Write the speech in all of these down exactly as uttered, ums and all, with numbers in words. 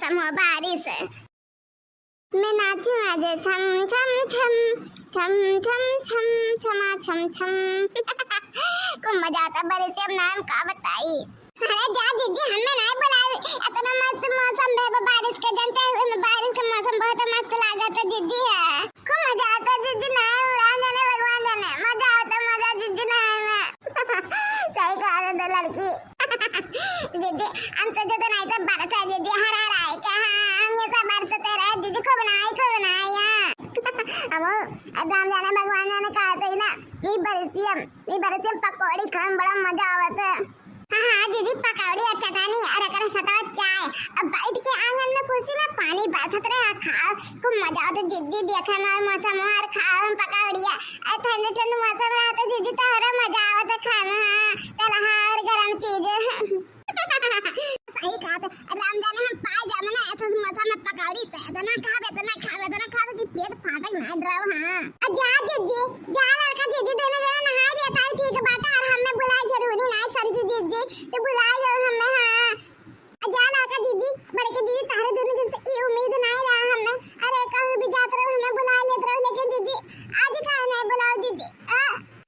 मौसम हो बारिश। मैं नाचूं आज छम छम छम, छम छम छम, छमा छम छम। खूब मजा आता बरसिया में, नाम का बताई। अरे जा दीदी, हमें नहीं बुलाए। इतना मस्त मौसम बे, बे बारिश के, जानते हैं, बारिश का मौसम बहुत मस्त लागत है दीदी। है खूब मजा आता दीदी, नहीं राम जाने भगवान जाने, मजा आता, मजा दीदी, नहीं में। सही कहा था लड़की। दीदी, हम सोचे तो नहीं तो बरस है दीदी, हर हर आए क्या? हाँ, हम ये सब बरसते रहे दीदी, खूब बनाए, खूब बनाए यहाँ। अब राम जाने भगवान जाने कहा थे ना, ये बरसियम, ये बरसियम पकौड़ी खाए में बड़ा मजा आवत है। हाँ, हाँ, दीदी, पकौड़ी और चटनी और एकर सतवा चाय। अब बैठ के आंगन में कुर्सी में पानी बरसत रहे, हाँ, खाओ, खूब मजा आवत है दीदी, देखे में मौसम और खाओ हम पकौड़िया। अरे ठंडे ठंडे मौसम रहत है दीदी, तोहरा मजा आवत है खाए में, हाँ, तलहा और गरम चीज। सही कहा थे, राम जाने हम पाए जावे ना ऐसा मौसम में पकौड़ी, तो इतना खावे, इतना खावे, इतना खावे कि पेट फाटक ना रहो, हाँ। और जा दीदी, जा लड़का दीदी, दोनों जना नहा दिया था, ठीक बात है, और हमें बुलाए जरूरी ना है, समझी दीदी, तो बुलाए जाओ हमें, हाँ। जा ना का दीदी, बड़के दीदी, तारे दोनों जन से ई उम्मीद ना रहा हमें। अरे, कहूँ भी जात रहो, हमें बुला लेत रहो, लेकिन दीदी, आज काहे नहीं बुलाओ दीदी? आ,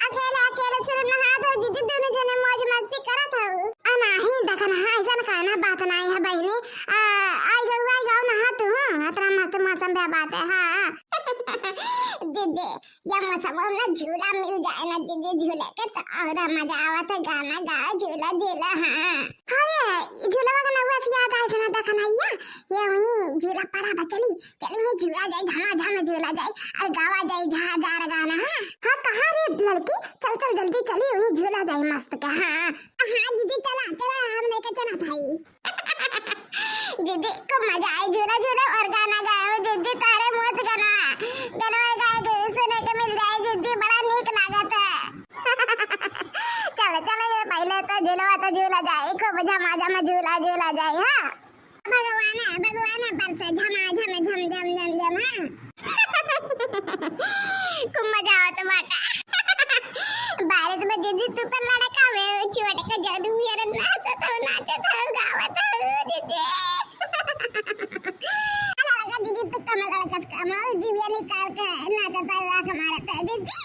अकेले, अकेले सिर्फ नहात हो दीदी, दोनों जने मौज मस्ती करत हो। आ, नाही, देखा ना, ऐसा कहना बात नहीं है बहिनी। आ, आई गऊ, आई गऊ, नहा तू, हाँ, इतना मस्त मौसम बे बात है, हाँ। दीदी, या मौसम में झूला मिल जाए ना दीदी, झूले के तो और मजा आवत है, गाना गाओ, झूला झूला, हाँ। हाँ ये, ई झूलवा का नौवा से याद आए सुना, देखा ना ये, ये वही झूला पड़ा बा, चली, चली वही झूला जाए, झमाझम झूला जाए, और गावा जाए झारदार गाना, हाँ। हाँ, कहाँ रे लड़की, चल चल जल्दी चली, वही झूला जाए मस्त के, हाँ। हाँ दीदी, चला चला, हम लेके चला भाई। दीदी, खूब मजा आई, झूला झूला और गाना गाए हो दीदी, तारे मौत गाना, गाना गाए के सुने के मिल जाए दीदी, बड़ा नीक लागत है। चलो चलो, ये पहले तो झूलवा तो झूला जाए, खूब झमा झमा झूला झूला जाए, हाँ। भगवान, भगवान बरसे झमा झम झम झम झम झम, हाँ। खूब मजा आवत बाटा। बारिश में दीदी तू तो लड़का में छोट के जरूर यार नाचत हो, नाचत हो, गावत हो दीदी। लड़का दीदी तू कमर लड़का कमर जीविया निकाल के नाचत हो, लाख मारत हो दीदी।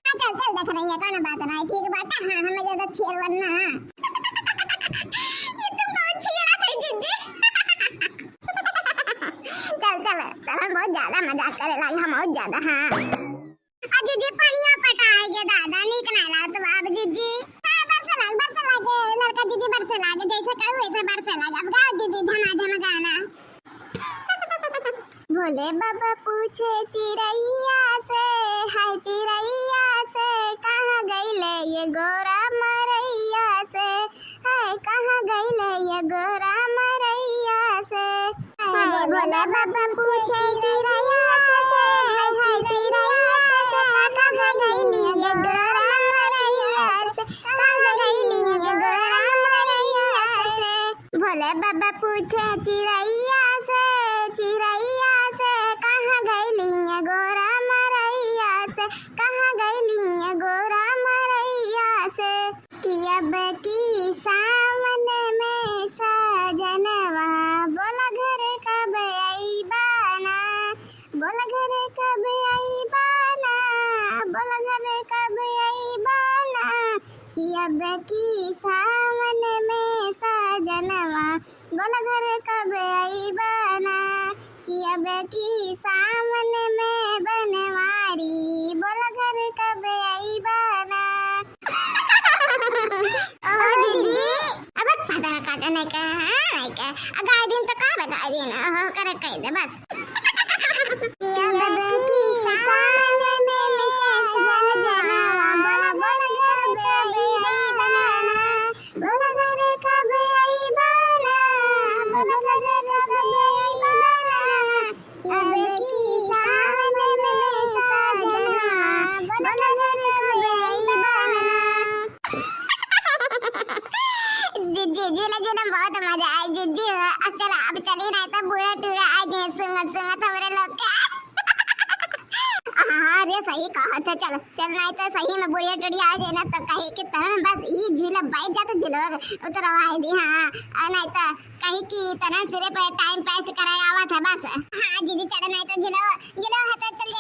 हाँ, चल चल देख रही है, कौन बात नहीं, ठीक बाटा, हाँ, हमें ज्यादा छेड़वन ना, हाँ। ये तुम बहुत छेड़ा है दीदी। चल चल, तब हम बहुत ज्यादा मजाक करे लागे, हम बहुत ज्यादा, हाँ। आ दीदी, पनिया पटाए गे दादा, नीक ना लागत बाब दीदी। हाँ, बरसे लाग, बरसे लागे, लड़का दीदी बरसे लागे, जैसे कहू वैसे बरसे लागे। अब गाओ दीदी, झमा झम गाना। भोले बाबा पूछे चिरैया से, हाय चिरैया से, कहाँ गइले ये गोरा मरैया से? हाय, कहाँ गइले ये गोरा मरैया से? हाय, भोला बाबा पूछे चिरैया से, हाय, चिरैया से, कहाँ गइले ये गोरा मरैया से? कहाँ गइले ये गोरा मरैया से? भोले बाबा पूछे चिरैया से, चिरैया से, कहाँ गइली ये गोरा मरैया से, कहाँ गइली ये गोरा मरैया से? कि अब की सावन में सजनवा बोला घर कब अइबा ना, बोला घर कब अइबा ना, बोला घर कब अइबा ना, कि अब की सावन में सजनवा बोला घर कब अइबा ना, कि अब की सावन में बनवारी बोला घर कब अइबा ना। ओ दीदी, अब पता काटा नहीं का, हाँ, नहीं का। अगाय दिन तो का बताई दिन, ओहो, करे कह दे बस। कि अब की सावन में सजनवा बोला घर कब अइबा ना, बोला घर कब अइबा ना, बोला घर कब अइबा ना। अब की सावन में सजनवा बोला घर कब अइबा ना। जिज्जी, झूला झूला बहुत मजा आए जिज्जी। अब चला, अब चली नहीं तो बूढ़ा टूढ़ा आ जाए सुंगत सुंगत हमरे लोग के। हाँ, अरे सही कहत है, चल चल, नहीं तो सही में बुढ़िया टुढ़िया आ जाए ना तो कही कि तनन बस ई झील बैठ जात झील उतरवाए दी। हाँ, और नहीं तो कही कि तनन सिरे पे टाइम पास कराए आवत है बस। हाँ दीदी चल, नहीं तो झील झील है तो चल